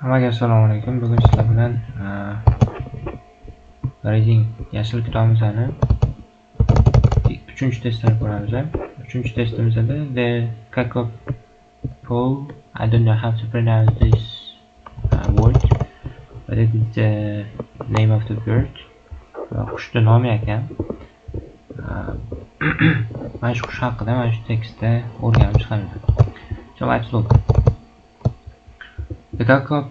Hammaga assalomu alaykum. Bugun sizlar bilan reading yashil kitobimizni 3-testini ko'ramiz. 3-testimizda the kakapo, I don't know how to pronounce this word, but it is the name of the bird. Qushni nomi ekan. Mana shu qush haqida mana shu tekstda o'rganib chiqamiz. So let's look. The kakapo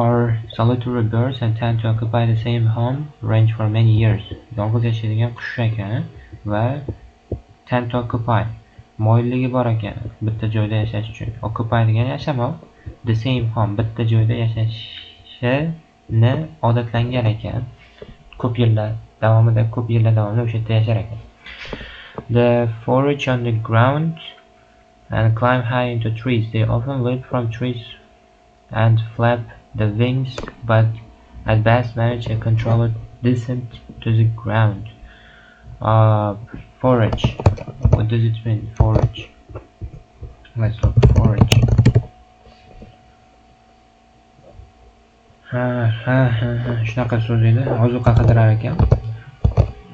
are solitary birds and tend to occupy the same home range for many years. Yolg'iz yashaydigan qush ekan va tend to occupy moyilligi bor ekan bitta joyda yashash uchun. Occupy degani yashamoq, the same home bitta joyda yashashini odatlangan ekan. Ko'p yillar davomida o'sha yerda yashar ekan. They forage on the ground and climb high into trees. They often leap from trees and flap the wings, but at best manage a controlled descent to the ground. Forage. What does it mean? Forage. Let's look. Forage. Ha, shunaqa so'z edi. Ozuqa qidirar ekan.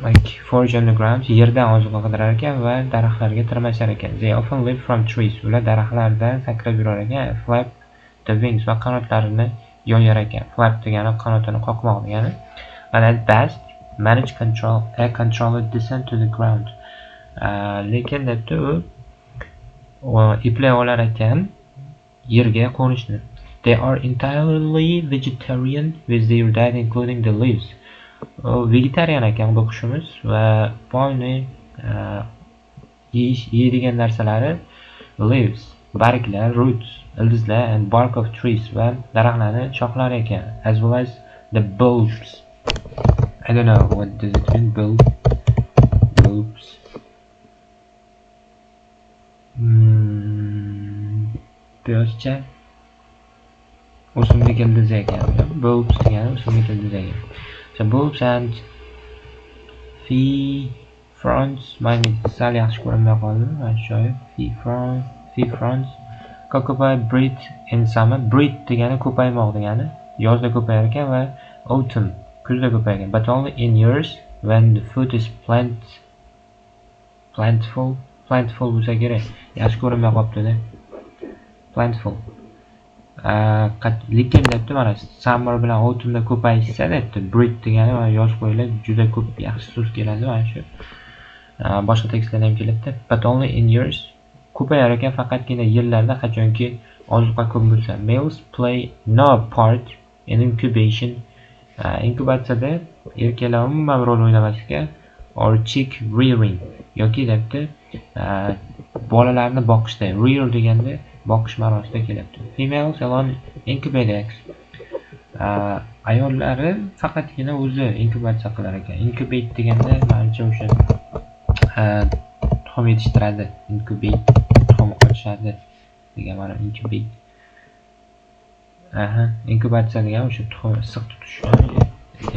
Like forage on the ground, yerdan ozuqa qidirar ekan va daraxtlarga tirmashar ekan. They often leap from trees. Ular daraxtlardan sakrab yurar ekan. Flap the wings va qanotlarini yoyar ekan. Flap degani qanotini qoqmoq degani. And at best manage control a controlled descent to the ground. Lekin debdi u eplay olar ekan yerga qo'nishni. They are entirely vegetarian with their diet including the leaves. Vegetarian ekan bu qushimiz va polni yeydigan narsalari leaves, barglar, roots, ildizlar and bark of trees va daraxtlarning shoxlari ekan, as well as the bulbs. I don't know what does it mean, bulbs. Piyozcha o'simlik ildizi ekan. Bulbs degani o'simlik ildizi ekan. So bulbs and fee fronds, manga sal yaxshi ko'rinmay qoldi. Mana shu joyi fee fronds. Kakapo breed in summer. Breed degani ko'paymoq degani. Yozda ko'payar ekan va autumn kuzda ko'payar ekan. But only in years when the food is plentiful. Plentiful bo'lsa kerak. Yaxshi ko'rinmay qolibdi-da. Plentiful. Lekin debdi mana summer bilan autumnda ko'payishsa debdi. Breed degani mana yoz qo'yiladi, juda ko'p yaxshi so'z keladi mana shu. Boshqa tekstlarda ham keladi. But only in years ko'payar ekan faqatgina yillarda qachonki ozuqa ko'p bo'lsa. Males play no part in incubation. Inkubatsiyada erkaklar umuman rol o'ynamas ekan. Or chick rearing yoki debdi bolalarni boqishda. Rear deganda boqish ma'nosida kelyapti. Females alone incubate eggs. Ayollari faqatgina o'zi inkubatsiya qilar ekan. Incubate deganda manimcha o'sha tuxum yetishtiradi. Incubate tuxum ochadi degan ma'no. Incubate. Aha, inkubatsiya degani o'sha tuxum issiq tutish.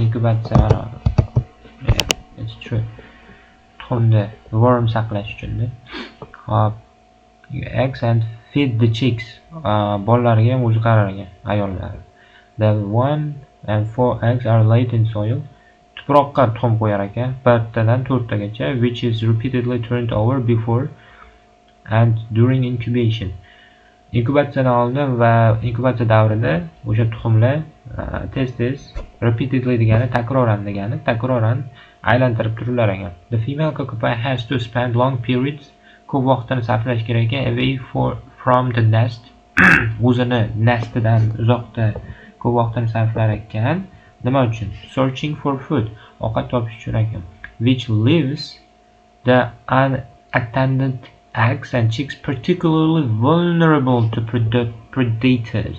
Inkubatsiya ma'no. It's true. Tuxumni worm saqlash uchun-da. Hop. Eggs and feed the chicks. Bolalarga ham o'zi qarar ekan ayollar. The 1 and 4 eggs are laid in soil. Tuproqqa tuxum qo'yar ekan, bittadan 4 tagacha, which is repeatedly turned over before and during incubation. Inkubatsiyadan oldin va inkubatsiya davrida o'sha tuxumlar tez-tez, repeatedly degani takroran degani, takroran aylantirib turilar ekan. The female kakapo has to spend long periods, ko'p vaqtini sarflash kerak ekan, away from the nest, o'zini nestidan uzoqda ko'p vaqtini sarflar ekan. Nima uchun? Searching for food, ovqat topish uchun ekan. Which leaves the unattended eggs and chicks particularly vulnerable to predators.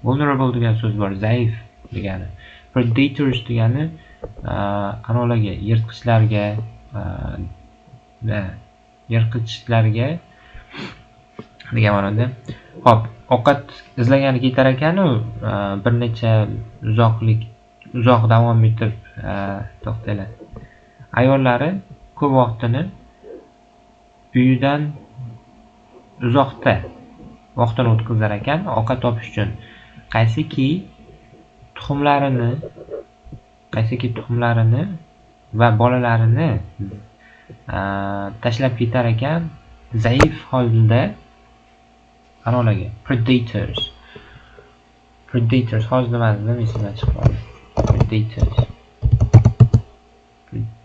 Vulnerable degan so'z bor, zaif degani. Predators degani anavilarga, yirtqichlarga, yirtqichlarga degan ma'noda. Xo'p, ovqat izlagani ketar ekan-u, bir necha uzoq davom etib, to'xtanglar. Ayollari ko'p vaqtini uyidan uzoqda vaqtini o'tkazar ekan ovqat topish uchun. Qaysiki tuxumlarini va bolalarini tashlab ketar ekan zaif holda qanolaga. Predators. Predators hozir nima dedim esimdan chiqib qoldi. Predators.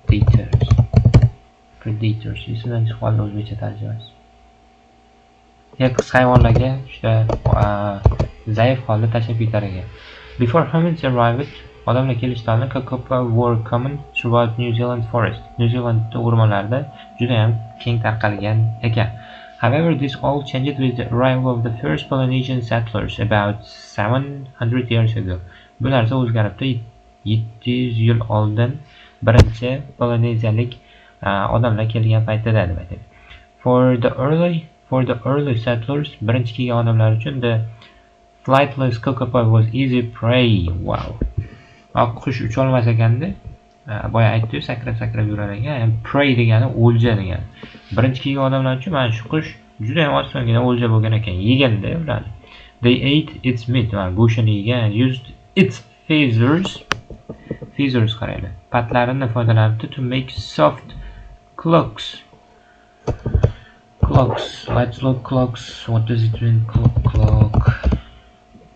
Predators. Predators esimdan chiqib qoldi o'zbekcha tarjimasi. Yirtqich hayvonlarga juda zaif holda tashlab ketar ekan. Before humans arrived, odamlar kelishidan oldin kakapo were common throughout New Zealand forest. New Zealand o'rmonlarida juda ham keng tarqalgan ekan. However, this all changed with the arrival of the first Polynesian settlers about 700 years ago. Bu narsa o'zgaribdi 700 yil oldin birinchi Polineziyalik odamlar kelgan paytida deb aytadi. For the early settlers, birinchi kelgan odamlar uchun the flightless kakapo was easy prey. Wow. Qush ucholmas ekanda, boya aytdi-yu, sakrab-sakrab yurar ekan. Prey degani o'lja degani. Birinchi kelgan odamlar uchun mana shu qush juda ham osongina o'lja bo'lgan ekan, yeganda ularni. They ate its meat, mana go'shtini yegan, and used its feathers. Feathers qaranglar, patlarini foydalanibdi to make soft cloaks. Cloaks. Let's look cloaks. What does it mean? Clock, clock,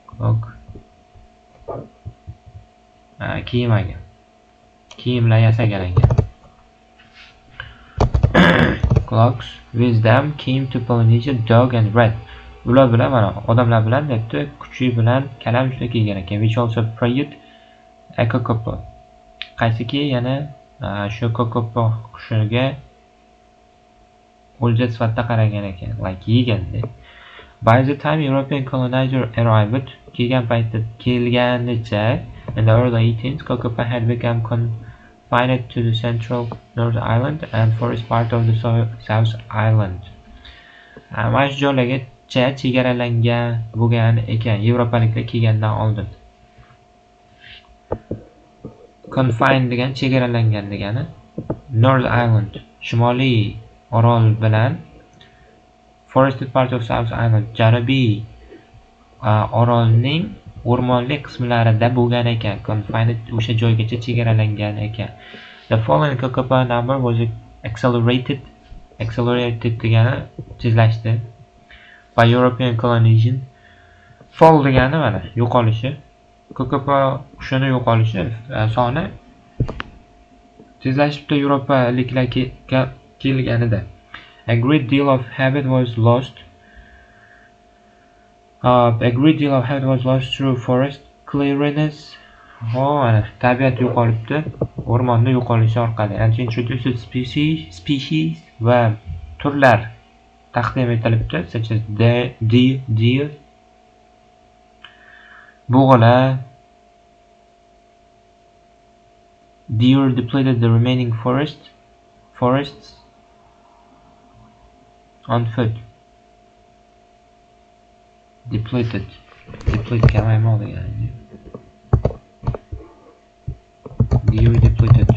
clock. Kiyim ekan. Kiyimlar yasagan ekan. Clocks with them came to Polynesia dog and rat. Ular bilan mana odamlar bilan debdi, kuchi bilan kalamushlar kelgan ekan. Which also preyed a kakapo. Qaysiki yana shu kakapo qushiga o'lja sifatida qaragan ekan, like yeganda. By the time European colonizer arrived, kelgan paytda kelganicha in the early 18th, kakapo had become confined to the central North Island and forest part of the South Island. Mana shu joylargacha chegaralangan bo'lgan ekan Yevropaliklar kelgandan oldin. Confined degan chegaralangan degani. North Island shimoliy orol bilan forested part of South Island janubiy orolning o'rmonli qismlarida bo'lgan ekan. Confined o'sha joygacha chegaralangan ekan. The fall in kakapo number was accelerated. Accelerated degani tezlashdi. By European colonization. Fall degani mana yo'qolishi. Kakapo qushini yo'qolishi soni tezlashibdi Yevropaliklar kelganida. A great deal of habit was lost. A great deal of habit was lost through forest clearance. Mana tabiat yo'qolibdi, o'rmonni yo'qolishi orqali. And introduced species va turlar taqdim etilibdi, such as deer, bo'g'ilar. Deer depleted the remaining forests on foot. Depleted. Deplete kamaymoq degani. Deer depleted.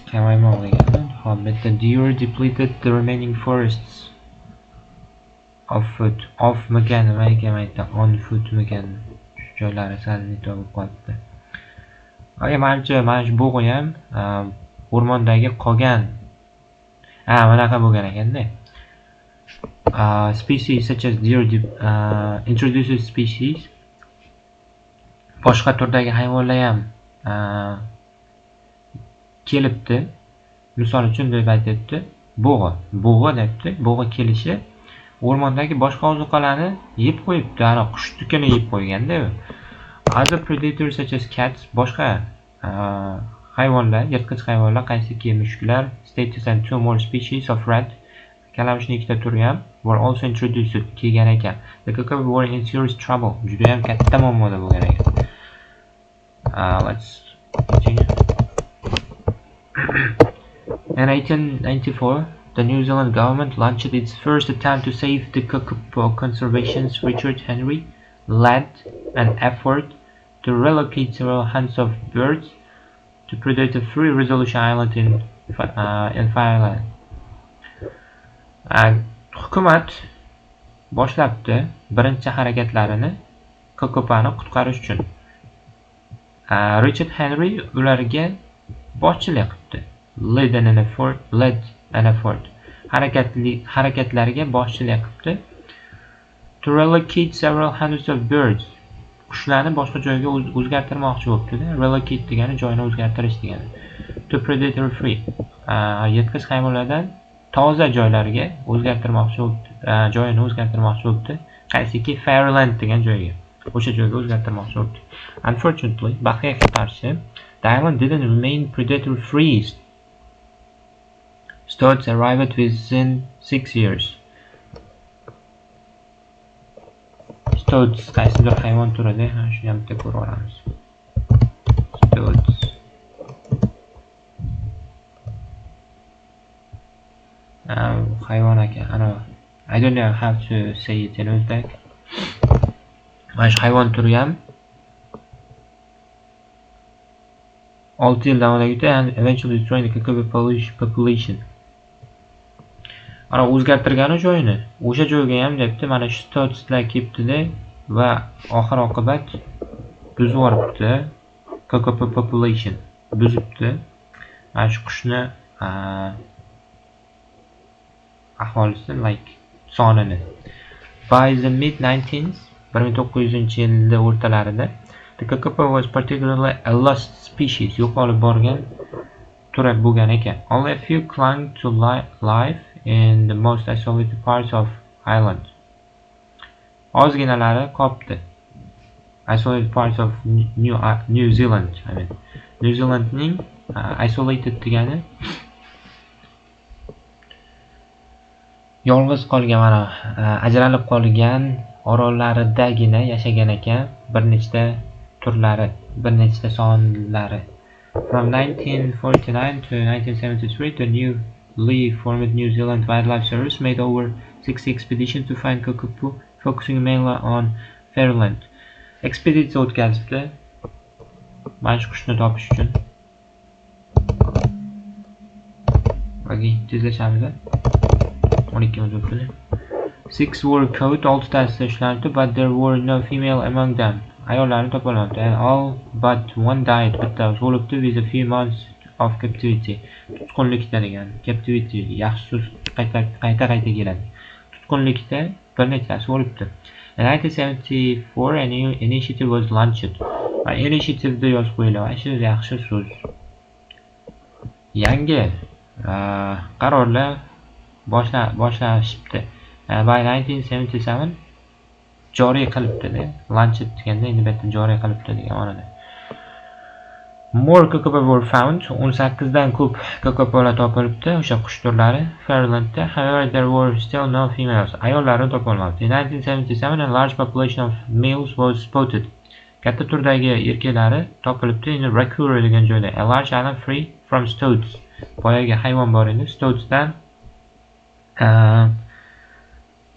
Kamaymoq degani. Hop, bu yerda deer depleted the remaining forests of foot. Off mikan nima ekan aytdi? On foot mikan? Shu joylari sal nito bo'lib qolibdi. Aka, manimcha mana shu bo'g'i ham o'rmondagi qolgan bunaqa bo'lgan ekanda. Species such as deer introduces species, boshqa turdagi hayvonlar ham kelibdi. Misol uchun deb aytyapti, bo'g'i. Bo'g'i debdi. Bo'g'i kelishi o'rmondagi boshqa ozuqalarni yeb qo'yibdi. Ana qushnikini yeb qo'yganda. Other predators such as cats, boshqa hayvonlar, yirtqich hayvonlar, qaysiki mushuklar, status and two more species of rat, kalamushning ikkita turi ham were also introduced, kelgan ekan. The kakapo were in serious trouble, juda ham katta muammoda bo'lgan ekan. Let's continue. In 1894, the New Zealand government launched its first attempt to save the kakapo conservationist Richard Henry led an effort to relocate several hundreds of birds to predator-free Resolution Island in Finland. Hukumat boshlabdi birinchi harakatlarini Kokopani qutqarish uchun. Richard Henry ularga boshchilik qilibdi. Led an effort, led an effort. Harakatlarga boshchilik qilibdi. To relocate several hundreds of birds. Qushlarni boshqa joyga o'zgartirmoqchi bo'libdi-da. Relocate degani joyini o'zgartirish degani. To predator free. Yirtqich hayvonlardan toza joylarga o'zgartirmoqchi bo'libdi. Joyini o'zgartirmoqchi bo'libdi. Qaysiki Fairyland degan joyga. O'sha joyga o'zgartirmoqchi bo'libdi. Unfortunately, baxtga qarshi, the island didn't remain predator free. Stoats arrived within 6 years. Stoats qaysidir hayvon turida, ha, shuni ham bitta ko'rib olamiz. Stoats. Hayvon ekan, ana, I don't know how to say it in Uzbek. Mana shu hayvon turi ham 6 yil davomida ketdi and eventually destroying the Kakapo population. Ana o'zgartirgani joyini, o'sha joyga ham debdi, mana shu stoatslar kelibdi-da va oxir oqibat buzib yuboribdi. Kakapo population buzibdi. Mana shu qushni aholisi, like sonini. By the mid-19th, bir ming to'qqiz yuzinchi yilda o'rtalarida, the Kakapo was particularly a lost species, yo'qolib borgan tur bo'lgan ekan. Only a few clung to life in the most isolated parts of island. Ozginalari qopti. Isolated parts of New Zealand, I mean. New Zealandning isolated degani yolg'iz qolgan, mana, ajralib qolgan orollaridagina yashagan ekan bir nechta turlari, bir nechta sonlari. From 1949 to 1973, the newly formed New Zealand Wildlife Service made over 60 expeditions to find Kakapo, focusing mainly on Fairyland. Ekspeditsiya o'tkazibdi mana shu qushni topish uchun. Okey, tezlashamiz. 12 minut o'tdi. 6 were caught, oltitasi ushlanibdi, but there were no female among them. Ayollarni topolmabdi. And all but one died, bittasi o'libdi with a few months of captivity. Tutqunlikda degan, captivity yaxshi so'z, qayta qayta keladi. Tutqunlikda bir nechtasi o'libdi. In 1974 a new initiative was launched. Va initiative deb yozib qo'yiladi. Mana shu yaxshi so'z. Yangi qarorlar boshlanishibdi. By 1977 joriy qilibdi-da. Launched deganda endi bu yerda joriy qilibdi degan ma'noda. More kakapo were found. 18 dan ko'p kakapolar topilibdi, o'sha qush turlari Fairylandda. However, there were still no females. Ayollarni topolmabdi. In 1977 a large population of males was spotted. Katta turdagi erkaklari topilibdi in Raukura degan joyda. A large island free from stoats. Boyagi hayvon bor edi, stoatsdan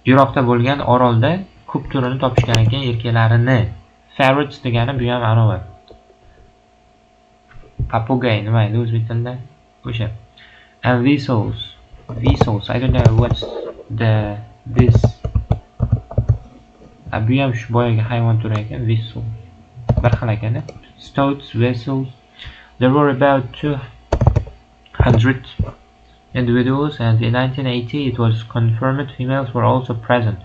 yiroqda bo'lgan orolda ko'p turini topishgan ekan erkaklarini. Ferrets degani bu ham anavi. Papugay nima edi o'zbek tilida? O'sha. And whistles. Whistles. I don't know what's the this. Bu ham shu boyagi hayvon turi ekan, whistle. Bir xil ekan. Stoats, whistles. There were about 200 individuals, and in 1980 it was confirmed females were also present.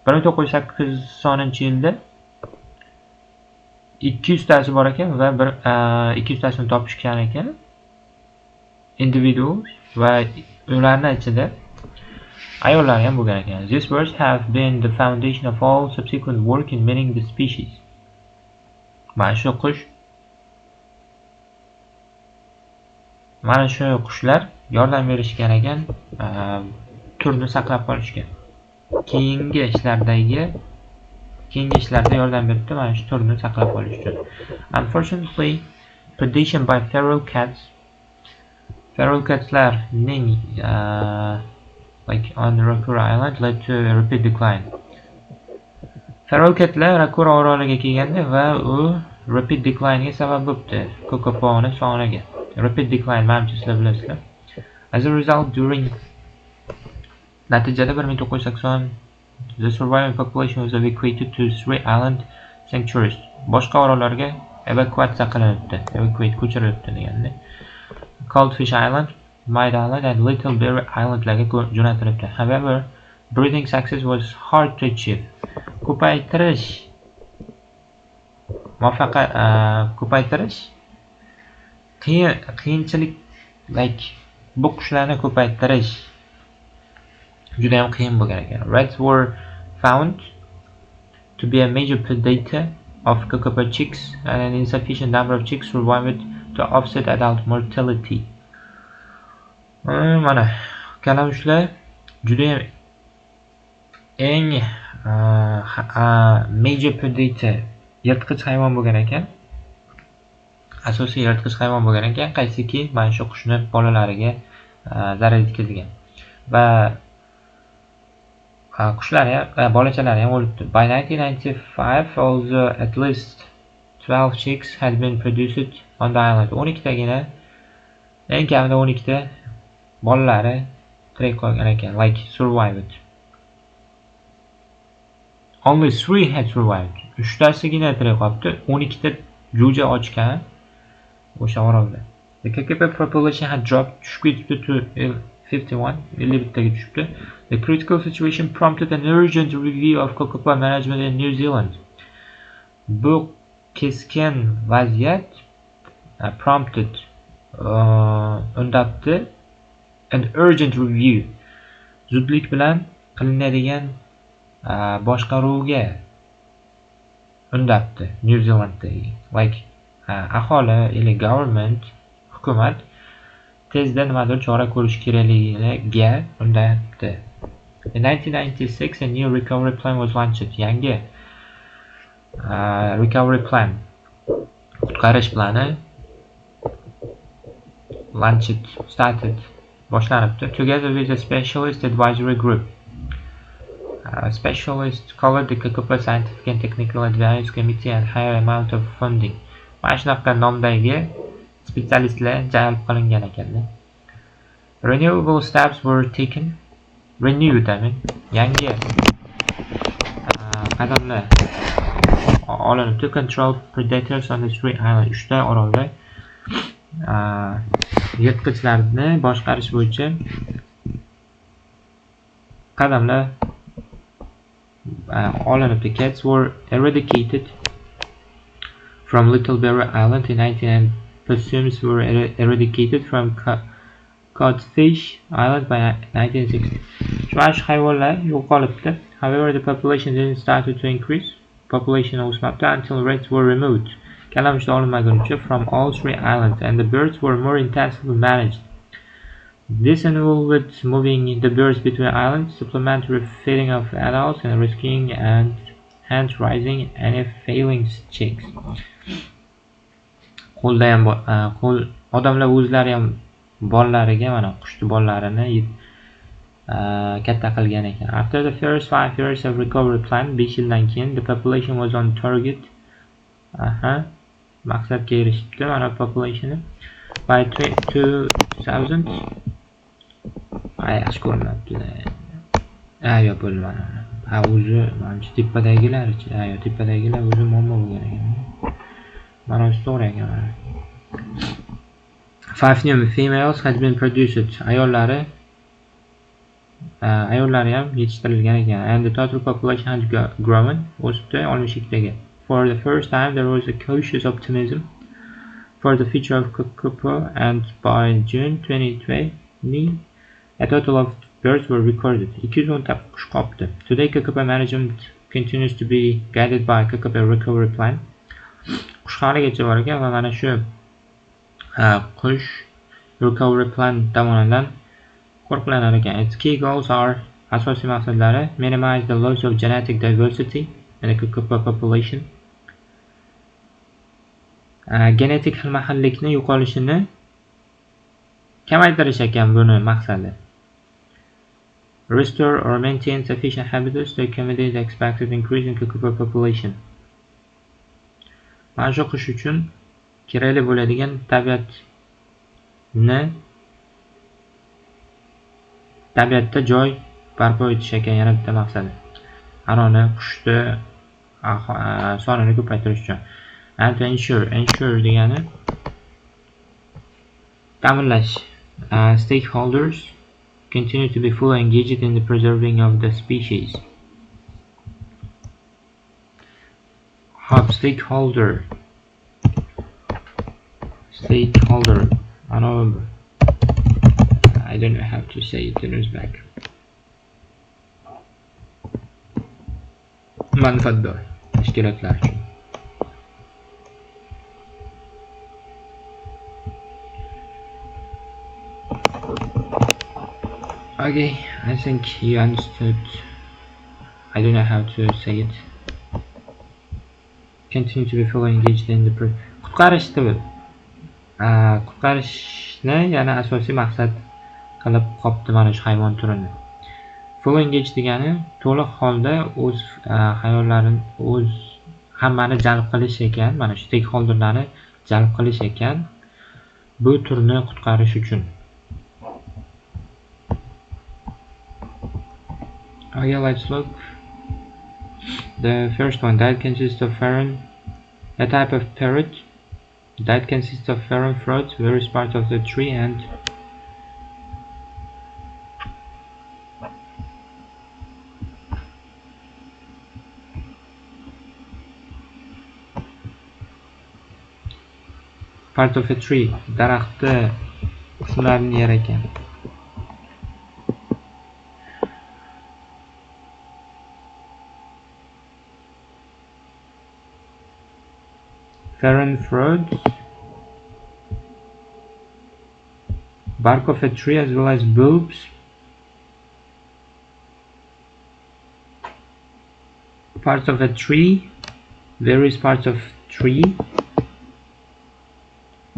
Bir ming to'qqiz yuz saksoninchi yilda ikki yuztasi bor ekan va bir ikki yuztasini topishgan ekan individuals, va ularning ichida ayollar ham bo'lgan ekan. These birds have been the foundation of all subsequent work in meaning the species. Mana shu qush, mana shu qushlar yordam berishgan ekan, turni saqlab qolishga. Keyingi ishlarda yordam beribdi mana shu turni saqlab qolish uchun. Unfortunately, predation by feral cats, feral catslarning like on Raukura Island led to a rapid decline. Feral catlar Raukura oroliga kelganda va u rapid decline ga sabab bo'libdi Kokoponi soniga. Rapid decline, manimcha sizlar bilasizlar. As a result, during Natijada 1980 the surviving population was evacuated to three island sanctuaries. Boshqa orollarga evakuatsiya qilinibdi. Evacuate, ko'chirilibdi deganda. Codfish Island, Mud Island and Little Berry Islandlarga jo'natilibdi. However, breeding success was hard to achieve. Ko'paytirish muvaffaqiyat, ko'paytirish qiyin, qiyinchilik, like, bu qushlarni ko'paytirish juda ham qiyin bo'lgan ekan. Rats were found to be a major predator of kakapo chicks, and an insufficient number of chicks survived to offset adult mortality. Mana kalamushlar judayam eng major predator, yirtqich hayvon bo'lgan ekan. Asosiy yirtqich hayvon bo'lgan ekan, qaysiki mana shu qushni bolalariga zarar yetkazgan. Va qushlari ham, bolachalari ham o'libdi. By 1995, also at least 12 chicks had been produced on the island. 12 tagina, eng kamida 12 ta bolalari tirik qolgan ekan, like, survived. Only three had survived. Uchtasigina tirik qolibdi. 12 ta jo'ja ochgan o'sha orolda. The kakapo population had dropped, tushib ketibdi, to 51, 51 taga tushibdi. The critical situation prompted an urgent review of kakapo management in New Zealand. Bu keskin vaziyat prompted, undabdi, an urgent review, zudlik bilan qilinadigan boshqaruvga undabdi New Zealanddagi, like, aholi или government, hukumat tezda nimadir chora ko'rish kerakligiga undabdi. In 1996, a new recovery plan was launched. Yangi recovery plan, qutqarish plani, launched, started, boshlanibdi, together with a specialist advisory group, specialist called the Kakapo Scientific and Technical Advice Committee, and higher amount of funding. Mana shunaqa nomdagi spetsialistlar jalb qilingan ekanda. Renewable steps were taken, renewed, I mean, yangi qadamlar olinib to control predators on the three island, uchta orolda yirtqichlarni boshqarish bo'yicha qadamlar olinibdi. Cats were eradicated from Little Barrier Island in 19 and possums were eradicated from Codfish Island by 1960. Shu, mana shu hayvonlar yo'qolibdi. However, the population didn't start to increase. Population o'smabdi until rats were removed, kalamushlar olinmaguncha, from all three islands and the birds were more intensively managed. This involved moving the birds between islands, supplementary feeding of adults, and rescuing and hand raising any failing chicks. Qo'lda ham, qo'l, odamlar o'zlari ham bolalariga, mana, qushni bolalarini katta qilgan ekan. After the first 5 years of recovery plan, 5 yildan keyin, the population was on target. Aha, maqsadga erishibdi mana populationi. By 2000, ay, yaxshi ko'rinmabdi. Ha, yo'q, bo'ldi, mana. Ha, o'zi manimcha tepadagilarchi, ha, yo'q, tepadagilar o'zi muammo bo'lgan ekan. Mana shu to'g'ri ekan, mana. Five new females had been produced. Ayollari ham yetishtirilgan ekan. And the total population had grown, o'sibdi 62 taga. For the first time, there was a cautious optimism for the future of kakapo, and by June 2020, a total of birds were recorded. 210 ta qush qolibdi. Today, kakapo management continues to be guided by Kakapo Recovery Plan. Qush haligacha bor ekan va mana shu qush recovery plan tomonidan qo'riqlanar ekan. Its key goals are, asosiy maqsadlari, minimize the loss of genetic diversity in the kakapo population. Genetik xilma-xillikni yo'qolishini kamaytirish ekan buni maqsadi. Restore or maintain sufficient habitats to accommodate the expected increase in kakapo population. Mana shu qush uchun kerakli bo'ladigan tabiatni, tabiatda joy Barpo etish ekan yana bitta maqsadi. Anoni qushni sonini ko'paytirish uchun. And to ensure, ensure degani ta'minlash. Stakeholders continue to be fully engaged in the preserving of the species. Hop, stakeholder. Stakeholder. I know, I don't know how to say it in Uzbek. Manfaatdor tashkilotlar uchun. Okay, I think you understood. I don't know how to say it. Continue to be fully engaged in the qutqarish deb. Qutqarishni yana asosiy maqsad qilib qopti mana shu hayvon turini. Full engage degani to'liq holda o'z hayvonlarini, o'z hammani jalb qilish ekan, mana shu stakeholderlarni jalb qilish ekan bu turni qutqarish uchun. Okay, let's look. The first one, diet consists of fern, a type of parrot. Diet consists of fern fruit, various parts of the tree, and part of a tree. Daraxtni qismlarini yer ekan. Fern fruits, bark of a tree, as well as bulbs, parts of a tree, various parts of tree,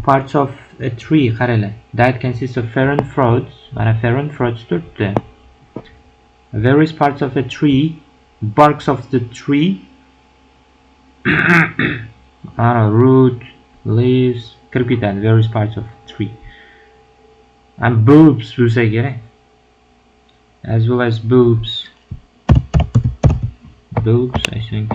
parts of a tree. Qaranglar, diet consists of fern fruits, mana fern fruits turibdi, various parts of a tree, barks of the tree, root, leaves, kirib ketadi, various parts of tree, and bulbs bo'lsa kerak, as well as bulbs, bulbs I think.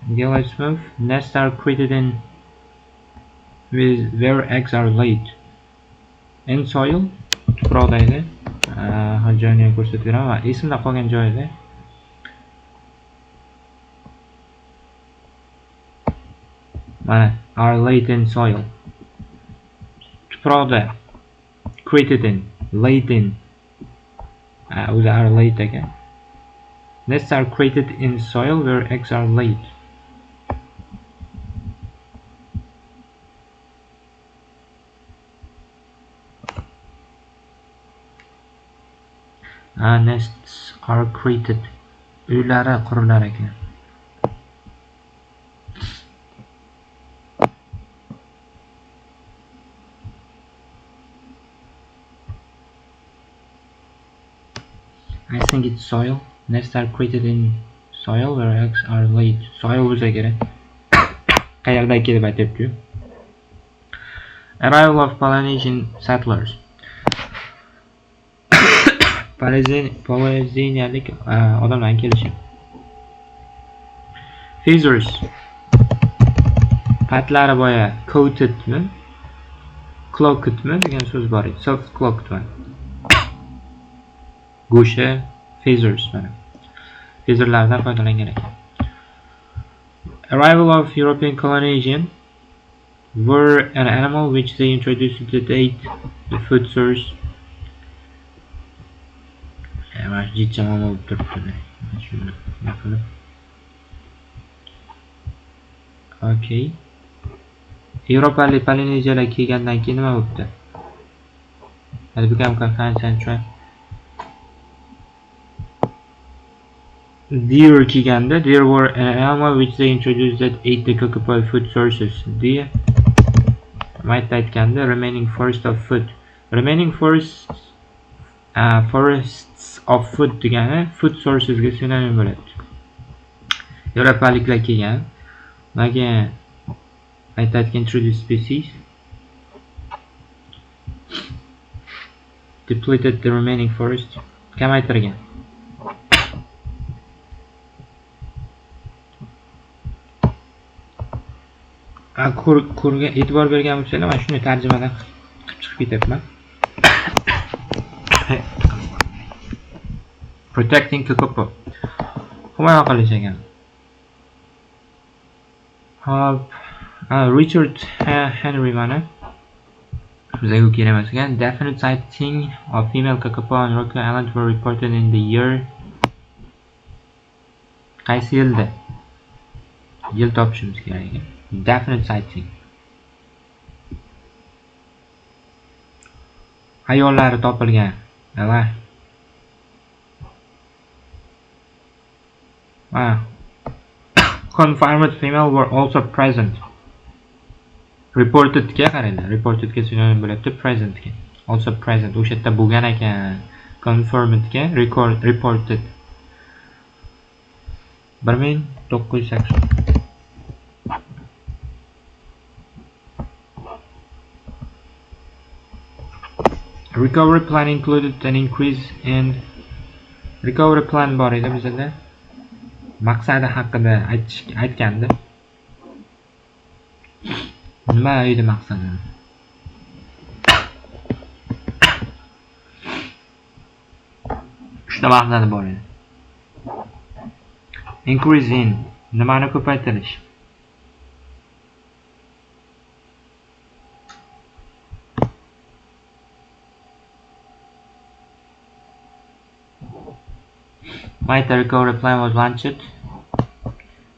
Okay, let's move. Nests are created in with where eggs are laid. In soil, tuproqda edi. Joyini ham ko'rsatib beraman. Esimda qolgan joyida. Mana are laid in soil. Tuproqda created in, laid in. O'zi are laid ekan. Nests are created in soil where eggs are laid. Nests are created. Uylari qurilar ekan. I think it's soil. Nests are created in soil where eggs are laid. Soil bo'lsa kerak. Qayerda deb aytyapti-yu. Arrival of Polynesian settlers. Polineziyalik odamlarning kelishi. Feathers. Patlari boya coatedmi? Cloakedmi degan so'z bor edi. Soft cloaked mana. Go'sha feathers mana. Featherlardan foydalangan ekan. Arrival of European colonization were an animal which they introduced to date the food source. Mana jiddiy muammo bo'lib turibdi. Shuni nima qilib? Okay. Yevropalik Polineziyalar kelgandan keyin nima bo'libdi? Had become confined central. Deer kelganda, there were an animal which they introduced that ate the kakapo food sources. Deer maytda aytganda remaining forest of food. Remaining forests forests of food degani food sources ga sinonim bo'ladi. Yevropaliklar kelgan. Undan keyin maytda aytgan introduced species depleted the remaining forest, kamaytirgan. Ko'rgan, e'tibor bergan bo'lsanglar, mana shuni tarjimadan qilib chiqib ketyapman. Protecting kakapo. Himoya qilish ekan. Hop, Richard Henry mana bizga u kerak emas ekan. Definite sighting of female kakapo on Rokua Island were reported in the year. Qaysi yilda? Yil topishimiz kerak ekan. Definite sighting. Ayollari topilgan. Nima? Confirmed female were also present. Reported ga qaranglar. Reported ga sinonim bo'lyapti, present ga. Also present. O'sha yerda bo'lgan ekan. Confirmed ga record reported. 1980. Recovery plan included an increase in recovery plan bor edi bizda. Maqsadi haqida aytgandi. Nima edi maqsadi? Uchta maqsadi bor edi. Increase in nimani ko'paytirish? Might the recovery plan was launched.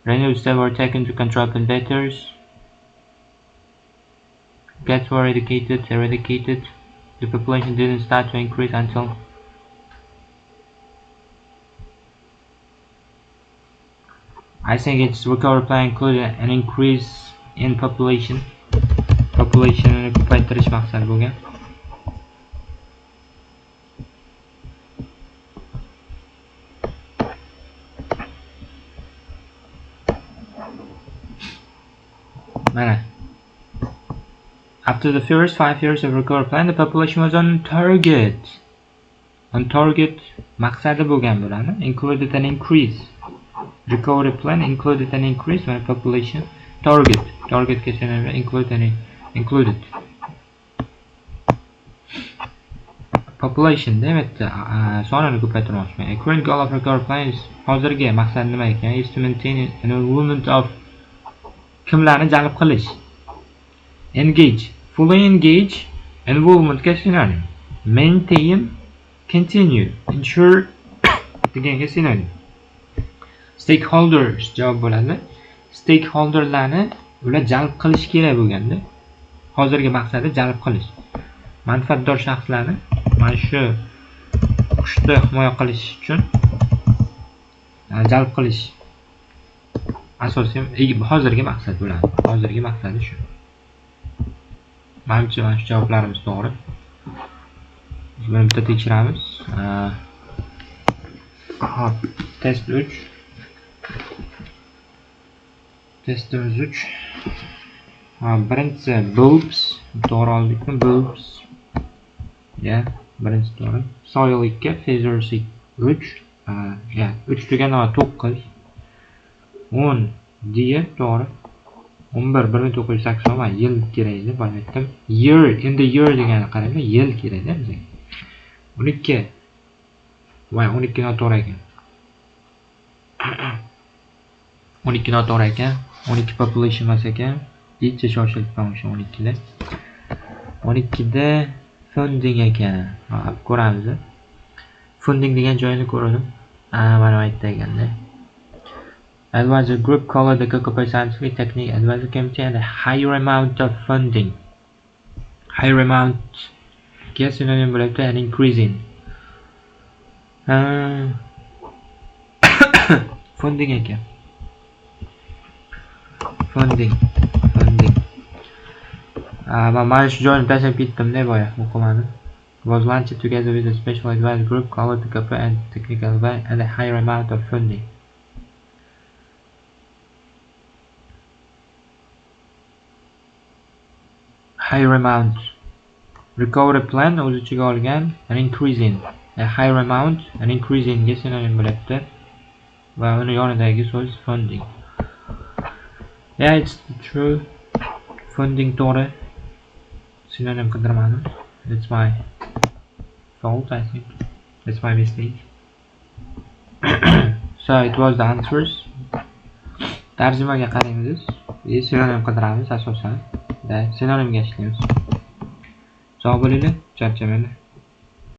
Renewed steps were taken to control predators. Cats were eradicated. The population didn't start to increase until I think its recovery plan included an increase in population. Population ko'paytirish maqsadi bo'lgan. Mana. After the first 5 years of recovery plan, the population was on target. On target maqsadi bo'lgan bularni. Included an increase. Recovery plan included an increase when population target. Target ga included an included. Population demakda sonini ko'paytirmoqchiman. Current goal of recovery plan is hozirgi maqsad nima ekan? Is to maintain an enrollment of kimlarni jalb qilish. Engage, fully engage, involvement ga sinonim. Maintain, continue, ensure deganga sinonim. Stakeholders javob bo'ladi. Stakeholderlarni ular jalb qilish kerak bo'lganda, hozirgi maqsadi jalb qilish. Manfaatdor shaxslarni mana shu qushni himoya qilish uchun jalb qilish asosiy hozirgi maqsad bo'ladi. Hozirgi maqsadi shu. Manimcha mana shu javoblarimiz to'g'ri. Biz buni bitta tekshiramiz. Hop, test 3. Testimiz 3. Ha, birinchisi bulbs, to'g'ri oldikmi? Bulbs. Ya, birinchisi to'g'ri. Soil 2, feathers 3. Ya, 3 degani 9. 10 deya to'g'ri. 11 1980 yil kerak edi, boya aytdim. Year in the year degani qaranglar, yil kerak-da bizga. 12. Voy, 12 noto'g'ri ekan. 12 noto'g'ri ekan. 12 population emas ekan. Necha shoshilibman o'sha 12 da. 12 da funding ekan. Hop, ko'ramiz. Funding degan joyini ko'rdim. Mana bu yerda ekanda. Advisor group called the Kakapo Scientific Technique Advisor Committee and a higher amount of funding. Higher amount ga sinonim bo'lyapti an increase in. Funding ekan. Funding. Funding. Man mana shu joyini tashlab ketdim-da boya, o'qimadim. Was launched together with a special advice group called the KP and technical advice and a higher amount of funding. Higher amount. Recovery plan o'z ichiga olgan an increase in. A higher amount, an increase in ga sinonim bo'lyapti. Va uni yonidagi so'z funding. Yeah, it's true. Funding to'g'ri. Sinonim qidirmadim. It's my fault, I think. It's my mistake. So it was the answers. Tarjimaga qaraymiz. Sinonim qidiramiz asosan. Da, sinonimga ishlaymiz. Sog' bo'linglar, charchamanglar.